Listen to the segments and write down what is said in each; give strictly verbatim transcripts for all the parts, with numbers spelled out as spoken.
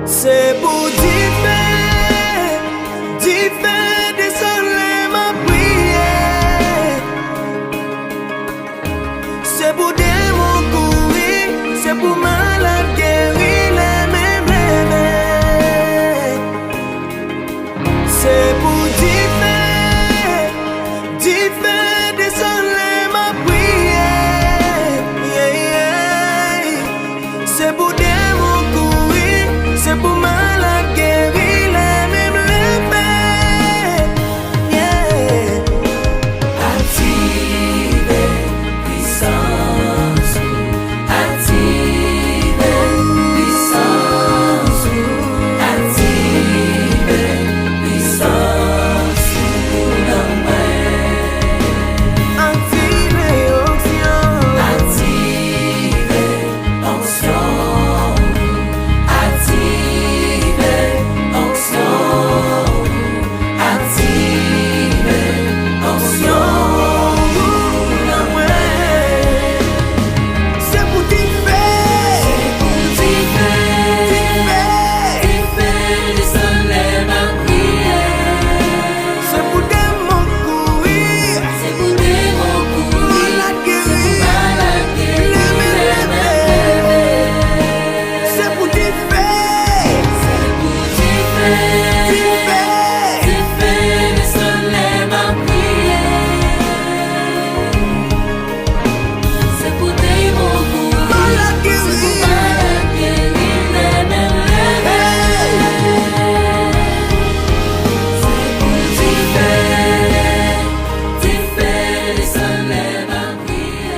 Se pou dife, dife desann lè m ap priye. Se pou demon kouri, se pou malad geri lè m leve. Se pou dife, dife desann lè m ap priye. Yeah, yeah. Se pou demon kouri, se pou malad geri lè m leve. Yeah. Aktive pwisans ou, aktive pwisans ou, aktive pwisans ou nan mwen. Aktive onksyon. Aktive onksyon ou, aktive onksyon ou, aktive onksyon ou nan mwen. Se pou dife. Se pou dife. Dife. Dife desann lè m ap priye. Se pou demon kouri. Se pou demon kouri. Malad geri. Se pou malad geri. Lè m leve. Se pou dife. Se pou dife. Dife. Dife desann lè m ap priye. Se pou demon kouri. Malad geri. Se pou malad geri lè m leve. Se pou dife. Dife desann lè m ap priye.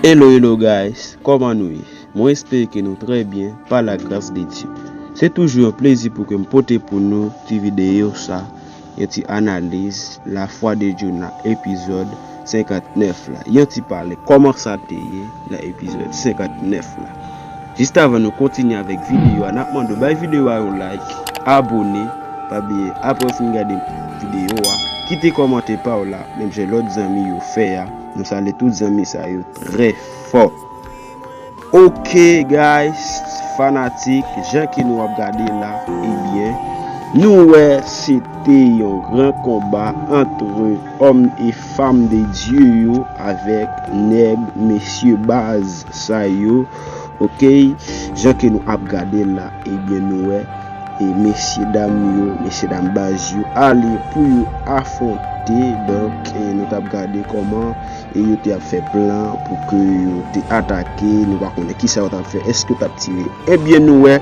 Hello, hello guys, kòman nou ye? Mwen espere ke nou trè byen pa la gras de Dye. Se toujou yon plezi pou ke m pote pou nou ti videyo sa, yon ti analiz La foi de Jonah epizòd senkantnèf la. Yon ti pale kòman sa te ye nan epizòd senkantnèf la. Jis avan nou kontinye avèk videyo a, n ap mande w bay videyo a yon like, abone, pa bliye apre w fin gade videyo a, kite kòmantè pa w la, menm jan lòt zanmi yo fè a. Nou salye tout zanmi sa yo trè fò. Ok guys, fanatik, jan ke nou ap gade la, ebyen, nou wè se te yon gran konba antre òm e fanm de Dye yo avèk nèg mesye baz sa yo. Ok, jan ke nou ap gade la, ebyen, nou wè e mesye dam yo, mesye dam baz yo ale pou yo afwonte. Donk, e nou t ap gade kòman e yo te ap fè plan pou ke yo te atake. Nou pa konnen kisa yo t ap fè, èske yo t ap tire. Ebyen, nou wè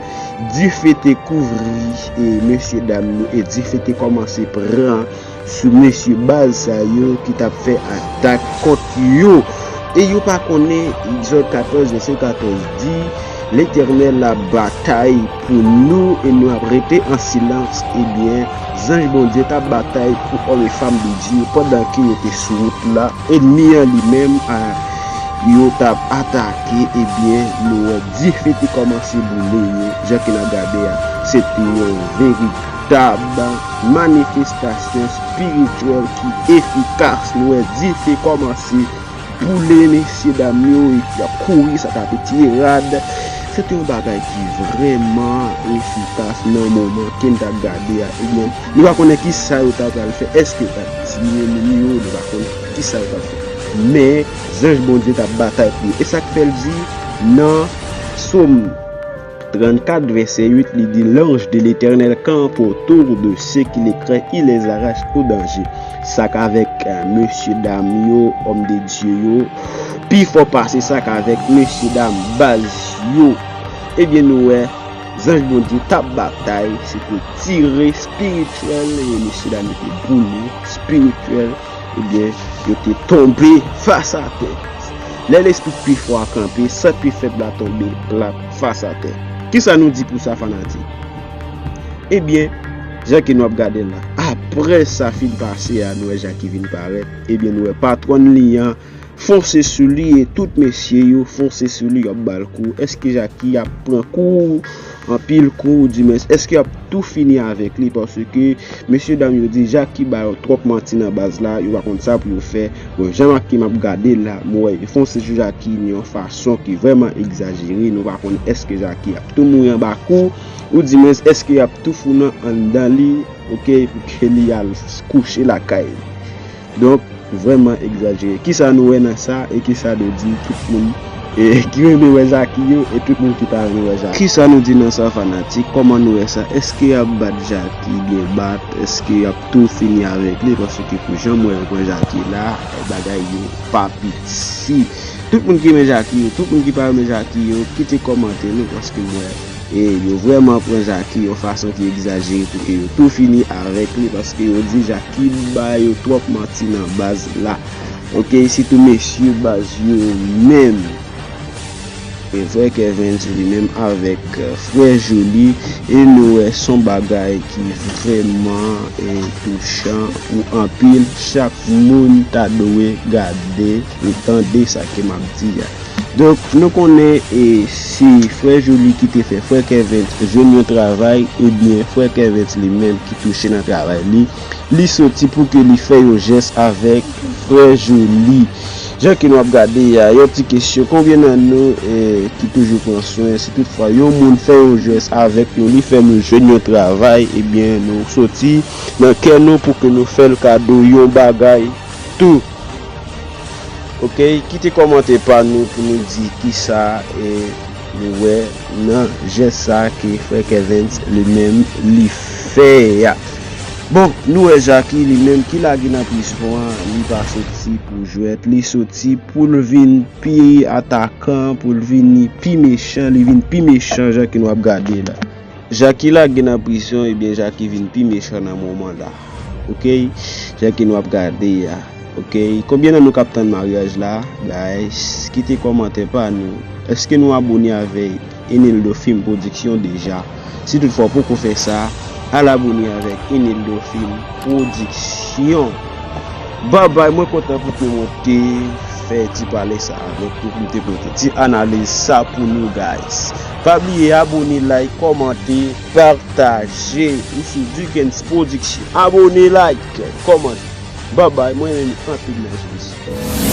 dife te kouvri e mesye dam yo, e dife te kòmanse pran sou mesye baz sa yo ki t ap fè atak kont yo. E yo pa konnen, Egzòd katòz, vèsè katòz di, Letènèl ap batay pou nou e nou ap rete an silans. Ebyen, zanj Bondye t ap batay pou òm e fanm de Dye pandan ke yo te sou wout la. Ènmi an li menm, a, yo t ap atake, ebyen, nou wè dife te kòmanse boule yo, jan ke n ap gade a, se te yon veritab manifestasyon espirityèl ki efikas. Nou wè dife kòmanse boule, mesye dam yo, epi y ap kouri, sa t ap etire rad. Se te yon bagay ki vrèman efikas nan moman ke n t ap gade a. Ebyen, nou pa konnen kisa yo ta pral fè, èske yo t ap tire moun yo, nou pa konnen kisa yo t ap fè. Men, zanj Bondye t ap batay pou yo. E sa k fè l di nan Sòm trannkat, vèsè uit, li di, L'ange de l'Éternel campe autour de ceux qui le craignent, il les arrache au danger. Sa k avèk, eh, mesye dam yo, òm de Dye yo, pi fò pase sa k avèk mesye dam baz yo. Ebyen, nou wè, zanj Bondye t ap batay, se te tire espirityèl, e mesye dam yo te boule espirityèl, ebyen, yo te tonbe fas atè. Lè lespri k pi fò a kanpe, sant pi fèb la tonbe plat fas atè. Kisa nou di pou sa, fanatik? Ebyen, jan ke nou ap gade la, apre sa fin pase a, nou wè jan ki vin parèt, ebyen, nou wè patwòn li an, fonse sou li e tout mesye yo fonse sou li, y ap ba l kou. Èske Jackie ap pran kou, anpil kou, ou di men èske y ap tou fini avèk li? Paske mesye dam yo di Jackie ba yo twòp manti nan baz la, yo pa konn sa pou yo fè. Bon, jan Jackie m ap gade la, m wè yo fonse sou Jackie nan yon fason ki vrèman egzajere. Nou pa konn èske Jackie ap tou mouri anba kou, ou di men èske y ap tou fout nan anndan li, oke, pou ke li al kouche lakay li. Donk, vrèman egzajere. Kisa nou wè nan sa e kisa nou di tout moun e ki renmen wè Jackie yo e tout moun ki pa renmen wè Jackie? Kisa nou di nan sa, fanatik? Kòman nou wè sa? Èske y ap bat Jackie byen bat? Èske y ap tou fini avèk li? Paske pou jan m wè yo pran Jackie la, bagay yo pa piti. Tout moun ki renmen Jackie yo, tout moun ki pa renmen Jackie yo, kite kòmantè nou, paske m wè e yo vrèman pran Jackie yon fason ki egzajere pou ke yo tou fini avèk li, paske yo di Jackie ba yo twòp manti nan baz la. Oke, sitou mesye baz yo menm. E frè Kervens li menm avèk, eh, frè Joly, e nou wè s on bagay ki vrèman, eh, touchan pou anpil. Chak moun ta dwe gade e tande sa ke m ap di a. Donk, nou konnen e se frè Joly ki te fè frè Kervens jwenn yon travay, ebyen, frè Kervens li menm ki touche nan travay li, li soti pou ke li fè yon jès avèk frè Joly. Jan ke nou ap gade a, yon ti kesyon, konbyen nan nou, eh, ki toujou pran swen, si toutfwa yon moun fè yon jès avèk nou, li fè nou jwenn yon travay, ebyen, nou soti nan kè nou pou ke nou fè l kado yon bagay tou. Oke, kite kòmantè pa nou pou nou di kisa, eh, nou wè nan jès sa ke frè Kervens li menm li fè a. Bon, nou wè Jackie li menm ki lage nan prizon an, li pa soti pou jwèt, li soti pou l vin pi atakan, pou l vini pi mechan, li vin pi mechan jan ke nou ap gade la. Jackie lage nan prizon, ebyen Jackie vin pi mechan nan moman la. Oke? Jan ke nou ap gade a. Oke? Konbyen nan nou k ap tann maryaj la? Guys, kite kòmantè pa nou. Èske nou abone avèk Enildo Film Production deja? Si toutfwa w poko fè sa, al abone avèk Enildo Film Production. Babay, mwen kontan pou ke mwen te fè ti pale sa avèk nou, pou m te pote ti analiz sa pou nou, guys. Pa bliye abone, like, kòmante, pataje. Ou sou Dukens Production. Abone, like, kòmante. Babay, mwen renmen nou anpil nan Jezi.